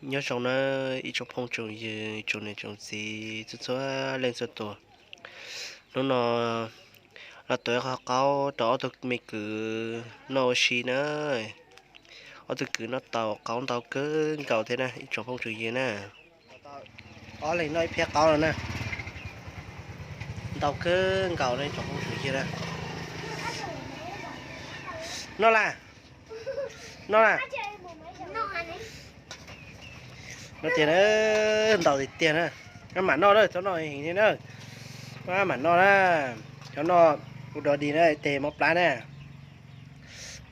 Nyob zoo na ib tsoom phooj tsoom ywg, tsoom niam tsoom txiv txhua txhua leej txhua tus. Hnub no los tuav qhov qaub rau ob tug me kwv noj ua si na. Ob tug kwv noj tau qaub ntau kawg nkaus thiab na ib tsoom phooj tsoom ywg na. Ob leeg noj ib phiab qaub no na. Ntau kawg nkaus no ib tsoom phooj tsoom ywg na. Noj las, noj las. No tiag na, ntau tiag tiag na. Mam noj na, txhob noj heev li na. Mam noj na, cov no ua dog dig na, tes mob plab na.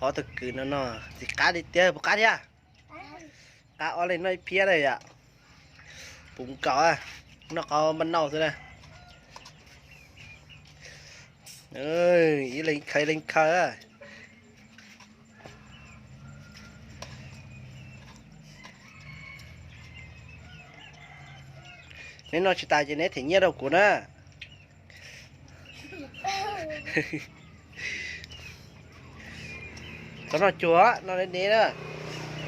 Ob tug kwv no no, txiv qab tiag tiag, puas qab thiab? Qab ob leeg noj ib phiab na yom. Puv nkaus, noj qaub npaj nauj xwb na. Ib leeg khaws ib leeg khaws. Neb noj tsis tas ces neb them nyiaj rau kuv na. Txhob noj cuag, noj deb deb na.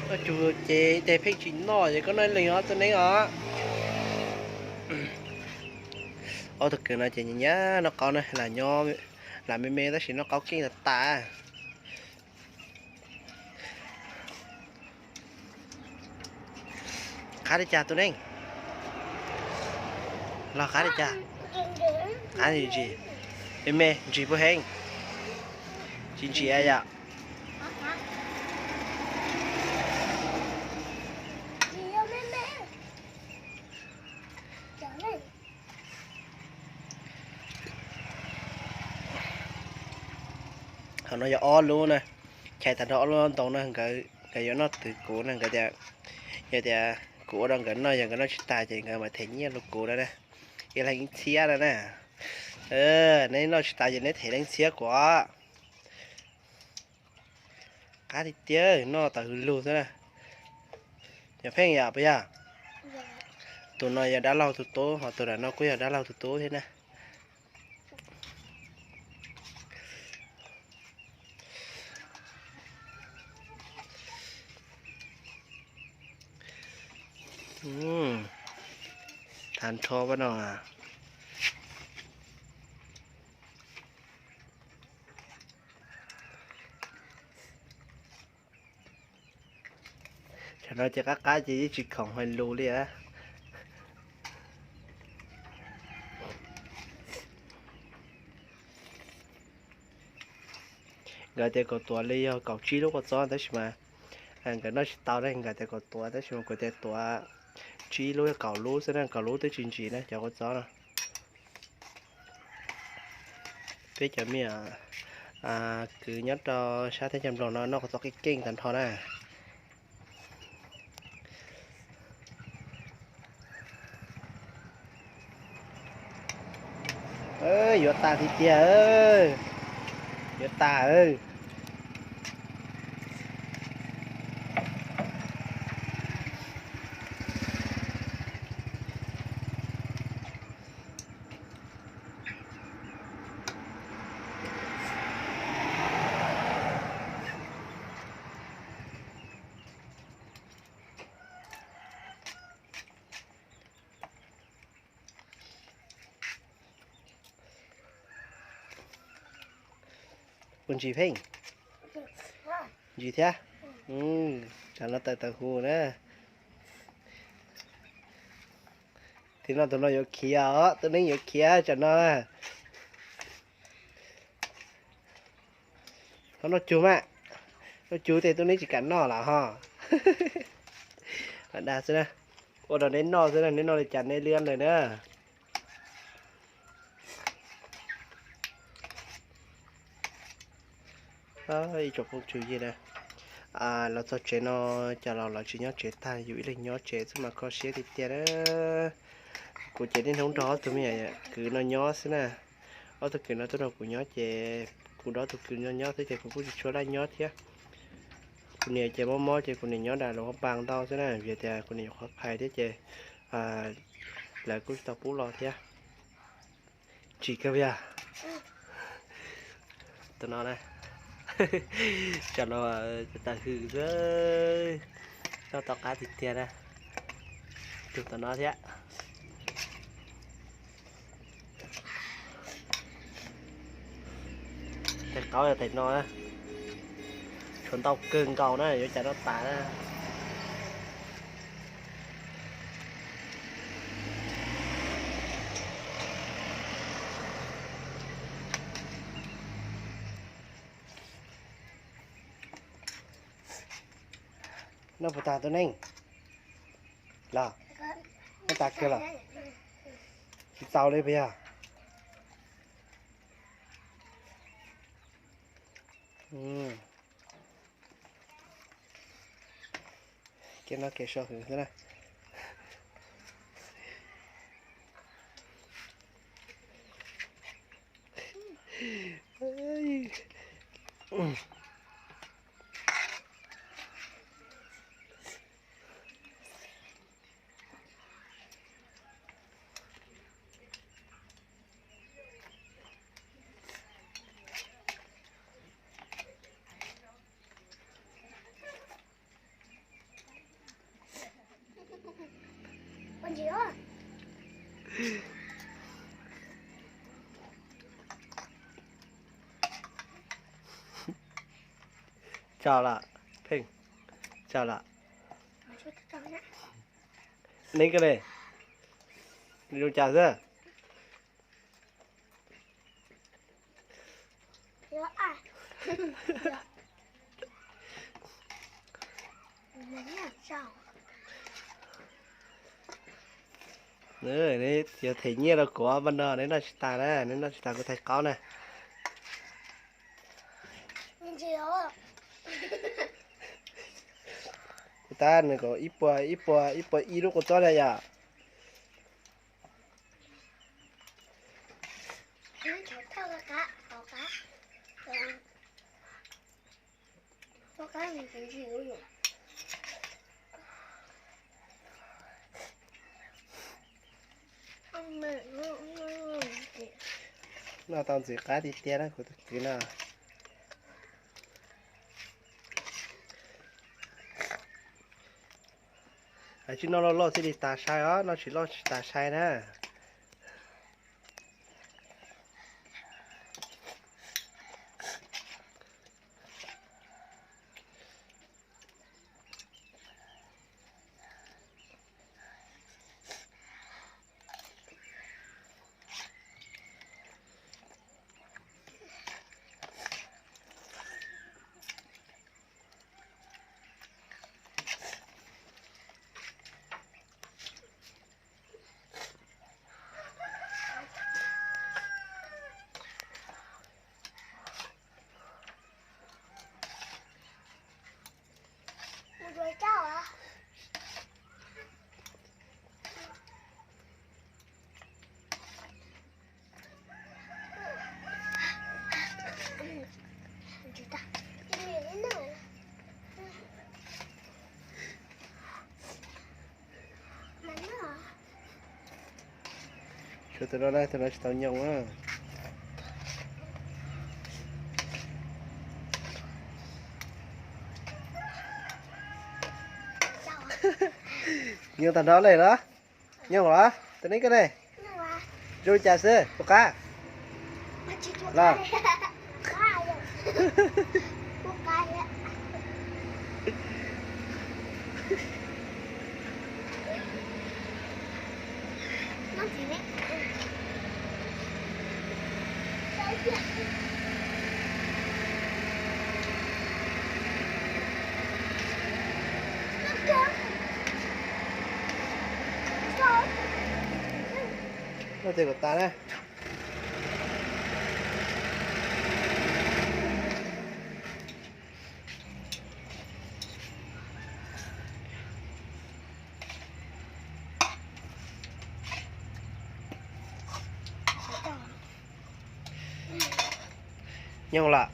Noj cuag ces ib teg pheej tsis noj ces koj noj ib leeg os Tub Neeb os. Ob tug kwv no ces nyiam nyiam noj qaub na, lam nyob, lam me me tab sis noj qaub keej tas tas. Qab li cas Tub Neeb? Los qab li cas? Qab ntsim, me me ntsim puag heev. Tsis ntsim yom. Qhov no yog ob lub na, chais tag nrho ob lub ntoo na, nkawd yuav noj twv kuv na, nkawd tias, yog tias kuv ua rau nkawd noj, yog nkawd noj tsis tas ces nkawd mam them nyiaj rau kuv na, ib leeg ib txhiab na na. Neb noj tsis tas ces neb them leej txhiab kuv. Qab tiag tiag, noj tawm hws lug xwb na. Yog pheej yom puas yog? Tus no yog dab laug tus tub, ho tus nram no kuj yog dab laug tus tub thiab na. Tag nrho pab no. Tam no ces qab qab ces yeej tsis khoom hais lus li. Nkawd tias kom tuav li yog kaum tsib lub kua txob tab sis mas nkawd noj tsis tau ne, nkawd tias kom tuav tab sis mas kuv tias tuav tsib lub yog kaum lub xwb na, kaum lub twb tsis ntsim na cov kua txob no. Peb cov me kwv nyob rau sab teb chaws Nplog no noj kua txob keej keej tag nrho na. Yuav tas tiag tiag, yuav tas. Puas ntsim pheej? Ntsim thiab. Tsam no tawm tawm hu na. Tim no tus no yuav khiav os, Tub Neeb yuav khiav tsam no. Txhob noj cug mas, noj cug tej Tub Neeb tsis kam noj lawm ho. Dag xwb na, ua rau neb noj xwb na, neb noj li cas neb liab ntawd na. Ib tsoom phooj ywg na, los txog tsev no, cov laus los tsis nyob tsev tag, yus ib leeg nyob tsev xwb mas kho siab tiag tiag na. Kuv ces niaj hnub nrog ob tug me kwv no nyob xwb na. Ob tug kwv no tuaj nrog kuv nyob ces kuv nrog ob tug kwv no nyob xwb ces kuv kuj tsis tshua laj nyob thiab. Kuv niam ces mob mob ces kuv niam nyob nram Luas Phab Npas ntau xwb na, vim tias kuv niam nyuam qhuav phais thiab ces lawv kuj tsis tau pub los thiab. Tsis kawg yog tus no na, cov no tawm hwm xwb, noj tau qab tiag tiag na. Tus tom no thiab. Tais qaub yog tais no na. Tshuav ntau kawg nkaus na, yuav cas no tas na. Noj puas tag tus neeg? Los, noj tas kiag los? Tsis txaus li puas yog? Kev no kev sov hwv xwb na. Tso lawm, Pheej, tso lawm. Neb koj li, zoo cas xwb? Neb yuav them nyiaj rau kuv ob pab no, neb noj tsis tas na, neb noj tsis tas kuv tais qaub na. Kuv tab nws kom ib puas, ib puas, ib puas ib lub kua txob na yom. Noj tau ntxim qab tiag tiag na kuv tus kwv no. Hais tsis noj loj loj thiaj li tas sai os, noj tsis loj tsis tas sai na. Tshuav tus no na, tus no tsis tau nyoos na. Nyoos tag nrho li los? Nyoos los? Tus neb koj ne? Zoo li cas xwb puas qab? Los. Noj tej kom tas na. Nyoos lawm.